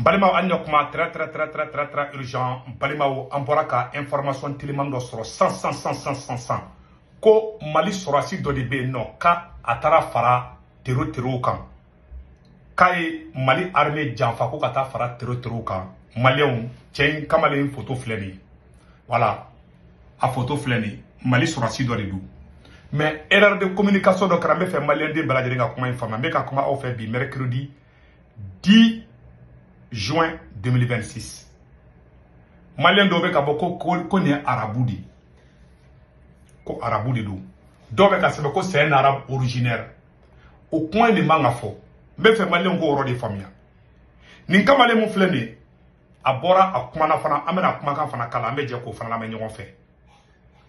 Balimaw, an ɲɔ kuma très très très très très très urgent. Balimaw, an bɔra ka information teliman dɔ sɔrɔ san san san san san san ko Mali sɔrɔsi dɔ de bɛ yen nɔ, ka a taara fara terro terrow kan, k'a ye Mali armée janfa ko ka taa fara terro terrow kan. Maliyɛnw, cɛ in kamalen photo filɛ nin ye. Voilà, a photo filɛ nin ye. Mali sɔrɔsi dɔ de don, mais erreur de communication dɔ kɛra. N bɛ fɛ maliyɛnden bɛɛ lajɛlen ka kuma in faamuya. N bɛ ka kuma aw fɛ bi, mercredi 10 juin 2026. Maliyɛn dɔw bɛ ka bɔ ko nin ye arabu de ye, ko arabu de don. Dɔw bɛ ka sɛbɛn ko c'est un arabe originaire. O kuma in de man ka fɔ. N bɛ fɛ maliyɛnw k'o yɔrɔ de faamuya. Nin kamalen mun filɛ nin ye, a bɔra a kumana fana. An bɛna kumakan fana kala, an bɛ jɛ k'o fana lamɛn ɲɔgɔn fɛ.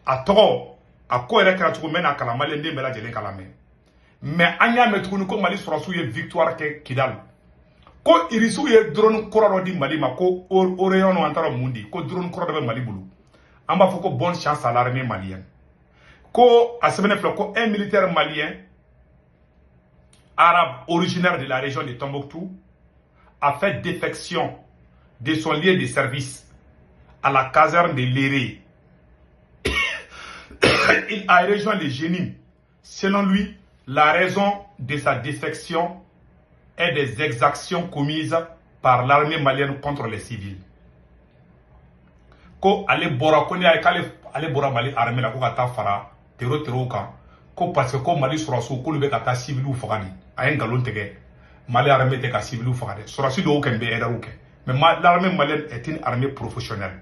A tɔgɔ, a ko yɛrɛ kɛra cogo min na, kalan maliyɛnden bɛɛ lajɛlen k'a lamɛn. Mais an y'a mɛn tuguni ko Mali sɔrɔsiw ye victoire kɛ Kidal, ko Irisiw ye drone kura dɔ di Mali ma, ko Orion, an taara mun di, ko drone kura dɔ bɛ Mali bolo. An b'a fɔ ko bonne chance à l'armée malienne. Ko a sɛbɛnnen filɛ ko un militaire malien arabe originaire de la région de Tombouctou a fait défection de son lieu de service à la caserne de Léré. Il a rejoint les JNIM. Selon lui, la raison de sa défection est des exactions commises par l'armée malienne contre les civils. Ko ale bɔra, ko ne y'a ye k'ale ale bɔra Mali armée la ko ka taa fara terro terrow kan, ko parce que ko Mali sɔrɔsiw k'olu bɛ ka taa civiliw faga de. A ye nkalon tigɛ. Mali armée tɛ ka civiliw faga dɛ. Sɔrɔsi dɔw kɔni bɛ erreur kɛ, mais l'armée malienne est une armée professionnelle.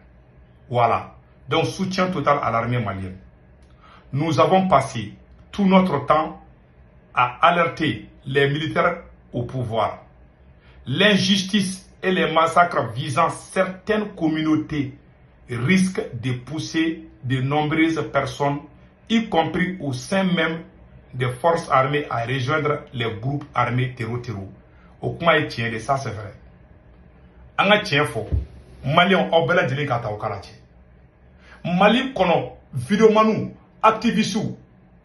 Voilà, donc soutien total à l'armée malienne. Nous avons passé tout notre temps à alerter les militaires au pouvoir. L'injustice et les massacres visant certaines communautés risquent de pousser de nombreuses personnes, y compris au sein même des forces armées, à rejoindre les groupes armés terro-terro. O kuma ye tiɲɛ de, ça c'est vrai. An ka tiɲɛ fɔ, maliyɛnw, aw bɛɛ lajɛlen ka ta o kala cɛ. Mali kɔnɔ, videomaniw, activistes,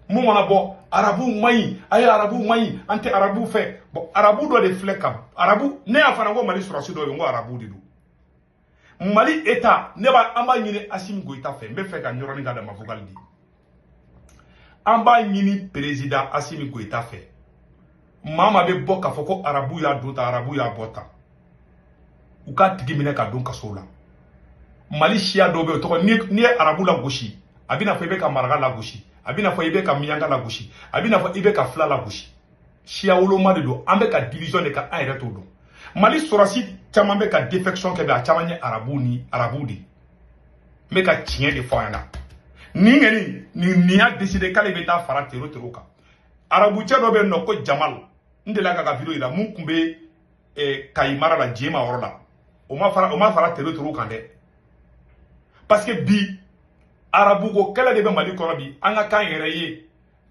mun mana bɔ, arabu man ɲi, a ye arabu man ɲi, an tɛ arabu fɛ. Bon, arabu dɔ de filɛ ka arabu ne y'a fana ko Mali sɔrɔsi dɔ ye, n ko arabu de don. Mali État, ne b'a an b'a ɲini Assimi Goïta fɛ. N bɛ fɛ ka yɔrɔnin ka dama vocal di. An b'a ɲini président Assimi Goïta fɛ, maa maa bɛ bɔ k'a fɔ ko arabu y'a don tan, arabu y'a bɔ tan, u k'a tigi minɛ ka don kaso la. Mali siya dɔw bɛ yen, o tɔgɔ n'i ye arabu lagosi, a bɛna fɔ i bɛ ka maraka lagosi, a bɛna fɔ i bɛ ka miyanka lagosi, a bɛna fɔ i bɛ ka fila lagosi. Siya woloma de don. An bɛ ka division de kan, an yɛrɛ t'o dɔn. Mali sɔrɔsi caman bɛ ka défection kɛ bi, a caman ye arabu ni arabu de. N bɛ ka tiɲɛ de fɔ an ɲɛna. Nin kɔni nin y'a décidé k'ale bɛ taa fara terro terro kan. Arabu cɛ dɔ bɛ yen nɔ ko Jamal, n delila k'a ka vidéo yira, mun tun bɛ Kayi mara la, Jema yɔrɔ la. O ma fara terro terro kan dɛ, parce que bi arabu ko kɛlɛ de bɛ Mali kɔnɔ bi. An ka kan yɛrɛ ye,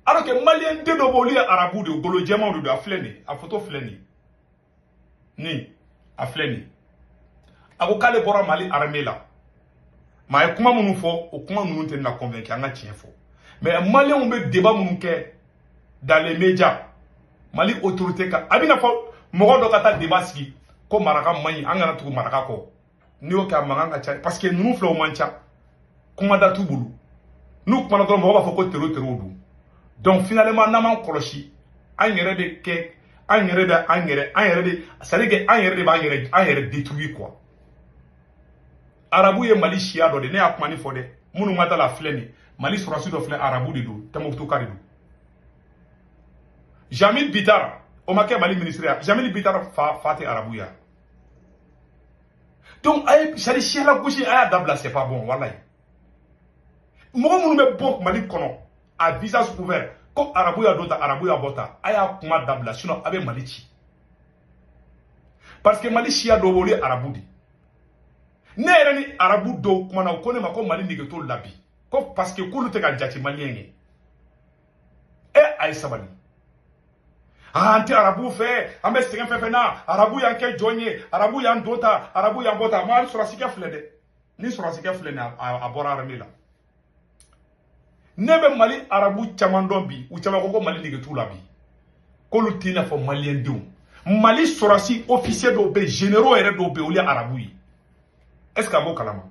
alors que maliyɛn den dɔ bɛ, olu ye arabu de ye, golo jɛmanw de don. A filɛ nin ye, a photo filɛ nin ye, nin a filɛ nin ye. A ko k'ale bɔra Mali armée la, mais a ye kuma minnu fɔ, o kuma ninnu tɛ ne la convaincre. An ka tiɲɛ fɔ. Mais maliyɛnw bɛ débat minnu kɛ dans les médias, Mali autorité ka, a bɛna fɔ mɔgɔ dɔ ka taa débat sigi ko maraka man ɲi, an kana tugu maraka kɔ. N'i y'o kɛ, a mankan ka ca, parce que ninnu filɛ, o man ca, kuma da t'u bolo. N'u kumana dɔrɔn, mɔgɔ b'a fɔ ko terro terro don. Donc finalement, n'an m'an kɔlɔsi, an yɛrɛ de kɛ, an yɛrɛ bɛ an yɛrɛ, an yɛrɛ de, c'est à dire que an yɛrɛ de b'an yɛrɛ, an yɛrɛ détruire quoi. Arabu ye Mali siya dɔ de. Ne y'a kuma ni fɔ dɛ, minnu ma da la, filɛ nin, Mali sɔrɔsi dɔ filɛ, arabu de don, Tɔnbukutu de don. Jamil Bitar, o ma kɛ Mali ministre ya? Jamil Bitar fa tɛ arabu ya? Donc a ye, c'est à dire siya lagosi, a y'a dabila, c'est pas bon walayi. Mɔgɔ minnu bɛ bɔ Mali kɔnɔ à visage ouvert ko arabu y'a don ta, arabu y'a bɔ ta, a y'a kuma dabila, sinon a bɛ Mali ci, parce que Mali siya dɔw bɛ, olu ye arabu de. Ne yɛrɛ ni arabu dɔw kumana, o ko ne ma ko Mali nege t'olu la bi, ko parce que k'olu tɛ ka jate maliyɛn ye. E, a ye sabali. An tɛ arabu fɛ, an bɛ sɛgɛn fɛn fɛn na, arabu y'an kɛ jɔn ye, arabu y'an don ta, arabu y'an bɔ ta. Ma sɔrɔsikɛ filɛ dɛ, ni sɔrɔsikɛ filɛ nin, a bɔra armée la. Ne bɛ Mali arabu caman dɔn bi, u caman ko Mali nege t'u la bi, k'olu t'i n'a fɔ maliyɛn denw. Mali sɔrɔsi officier dɔw bɛ yen, généraux yɛrɛ dɔw bɛ yen, olu ye arabu ye. Est ce que a b'o kalama?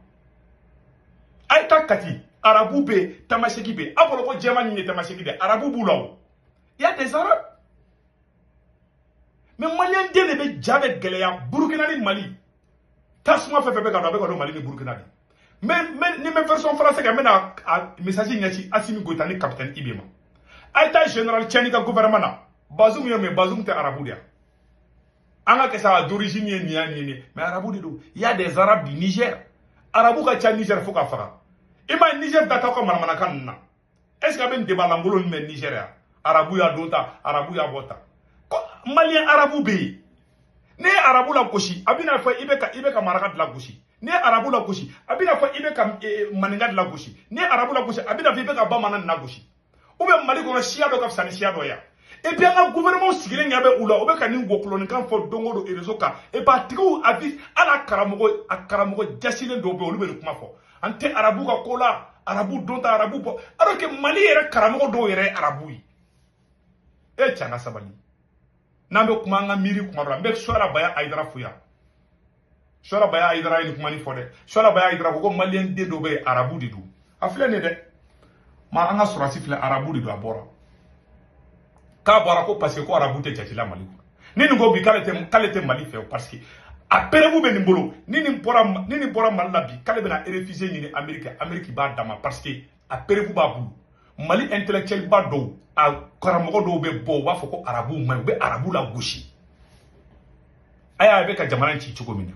A ye taa Kati, arabu bɛ yen, tamaseki bɛ yen. Aw bolo ko jɛman nin ye tamaseki de ye, arabu b'u la o. Il y a des arabes. Mais malien den de bɛ ja bɛ gɛlɛya Burukina ni Mali. Tasuma fɛn fɛn bɛ ka don, a bɛ ka don Mali ni Burukina de. Mais ni n bɛ version français kɛ, n bɛna a message ɲɛsin Assimi Goïta ni capitaine IB ma. A ye taa général Tiani ka gouvernement na. Bazoum ye mun ye? Bazoum tɛ arabu de ye. An ka kɛ sa d'origine ye nin ya nin ye, mais arabu de don. Il y a des arabes du Niger. Arabu ka ca Niger fo ka faga. I ma ye Niger da t'aw ka manamanakan ninnu na. Est ce que a bɛ nin débat lankolon ninnu mɛn Niger yan? Arabu y'a don ta, arabu y'a bɔ ta. Ko malien arabu bɛ yen. N'i ye arabu la gosi, a bɛna fɔ i bɛ ka maraka de la gosi. N'i ye arabu la gosi, a bɛna fɔ i bɛ ka maninka de la gosi. N'i ye arabu la gosi, a bɛna fɔ i bɛ ka bamanan la gosi. Ou bien Mali kɔnɔ siya dɔ ka fisa ni siya dɔ ye. Et puis an ka gouvernement sigilen ɲɛ bɛ u la, u bɛ ka nin wɔkulɔninkan fɔ don o don réseau kan. Et puis a tigiw a bi hali a karamɔgɔ jasilen dɔw bɛ yen, olu bɛ nin kuma fɔ. An tɛ arabu ka ko la, arabu don ta, arabu bɔ. Alors que Mali yɛrɛ karamɔgɔ dɔw yɛrɛ ye arabu ye. E cɛ, an ka sabali. N'an bɛ kuma, an ka miiri kuma dɔ la. N bɛ Suwala Baya Ayidara fo yan. Suwala Baya Ayidara ye nin kuma nin fɔ dɛ. Suwala Baya Ayidara ko malien den dɔw bɛ yen, arabu de don. A filɛ nin ye dɛ. Ma an ka sɔrɔsi filɛ, arabu de don, a bɔra. K'a bɔra ko parce que ko arabu tɛ jate la Mali kɔnɔ. Ni nin ko bi k'ale tɛ Mali fɛ parce que a preuve bɛ nin bolo. Ni nin bɔra Mali la bi, k'ale bɛna réfugié ɲini Amérique, Amérique b'a d'a ma parce que a preuve b'a bolo. Mali intellectuel ba dɔw, a karamɔgɔ dɔw bɛ bɔ, u b'a fɔ ko arabuw man ɲi, u bɛ arabu la gosi. A y'a bɛ ka jamana in ci cogo min na,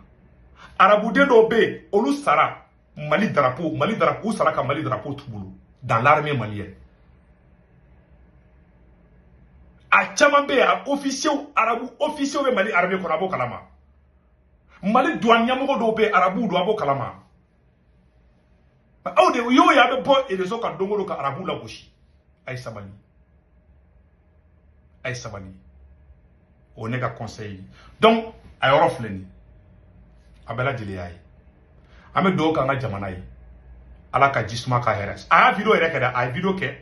arabuden dɔw bɛ yen, olu sara Mali drapeau, Mali drapeau, u sara ka Mali drapeau t'u bolo dans l'armée malienne. A caman bɛ yen, a officier, arabu officier bɛ Mali armée kɔnɔ, a b'o kalama. Mali douane ɲɛmɔgɔ dɔw bɛ yen, arabuw don, a b'o kalama. Aw de y'o ye, a bɛ bɔ réseau kan don o don ka arabu lagosi. A ye sabali, a ye sabali. O ne ka conseil ye. Donc a yɔrɔ filɛ nin ye, a bɛɛ lajɛlen y'a ye. An bɛ dugawu k'an ka jamana ye, Ala ka ji suma ka hɛrɛ. A y'a vidéo yɛrɛ kɛ dɛ, a ye vidéo kɛ.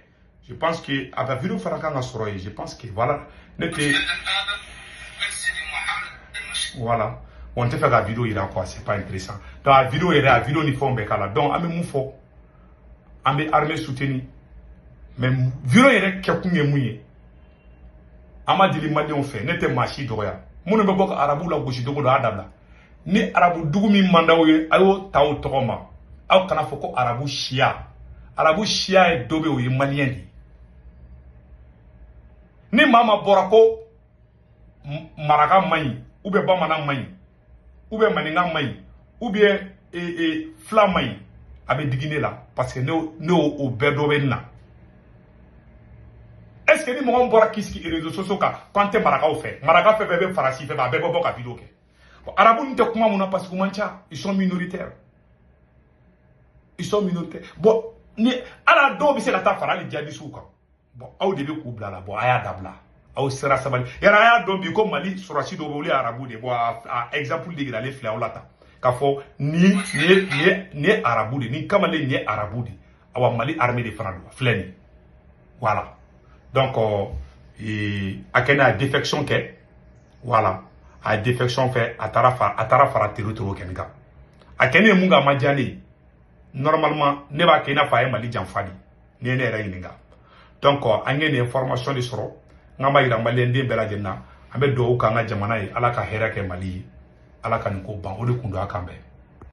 Je pense que a ka vidéo fana kan ka sɔrɔ yen. Je pense que voilà, ne tɛ voilà, bon, n tɛ fɛ ka vidéo yira quoi, c'est pas intéressant. Donc a vidéo yɛrɛ, a vidéo ni fɛnw bɛɛ k'a la. Donc an bɛ mun fɔ? An bɛ armée soutenir, mais vidéo yɛrɛ kɛkun ye mun ye? An ma deli maliyɛnw fɛ, ne tɛ maa si dɔgɔya. Minnu bɛ bɔ ka arabu la gosi dogo dɔ, a dabila. Ni arabu dugu min man d'aw ye, a y'o ta o tɔgɔ ma. Aw kana fɔ ko arabu siya. Arabu siya ye dɔ bɛ yen, o ye maliyɛn de ye. Ni maa ma bɔra ko maraka man ɲi, ou bien bamanan man ɲi, ou bien maninka man ɲi, ou bien fila man ɲi, a bɛ digi ne la parce que ne o bɛɛ dɔ bɛ n na. Est ce que ni mɔgɔ min bɔra k'i sigi réseaux sociaux kan k'an tɛ marakaw fɛ, maraka fɛn fɛn bɛ Faransi fɛ, a bɛɛ bɛ bɔ ka vidéo kɛ. Bon, arabu ninnu tɛ kuma mun na? Parce que u man ca, ils sont minoritaires, ils sont minoritaires. Bon, ni ala dɔw bɛ se ka taa fara hali jihadisiw kan. Bon, aw de bɛ k'u bila la. Bon, a y'a dabila, aw sera sabali yàrá. A y'a dɔn bi ko Mali sɔrɔsi dɔw bɛ, olu ye arabu de ye. Bon, a exemple de yiralen filɛ aw la tan k'a fɔ nin ye arabu de ye, nin kamalen nin ye arabu de ye. Awa, Mali armée de fana don, a filɛ nin ye. Voilà, donc a kɛ n'a défection kɛ. Voilà, a ye défection fɛ, a taara fara tero tero kɛ nin kan. A kɛ ne ye mun kɛ, a ma diya ne ye. Normalement ne b'a kɛ i n'a fɔ a ye Mali janfa de, n'i ye ne yɛrɛ ɲininka. Donc an ye nin information de sɔrɔ, n k'an b'a yira maliyɛn den bɛɛ lajɛlen na. An bɛ dugawu k'an ka jamana ye, Ala ka hɛrɛ kɛ Mali ye, Ala ka nin ko ban. O de kun don. A kan bɛn.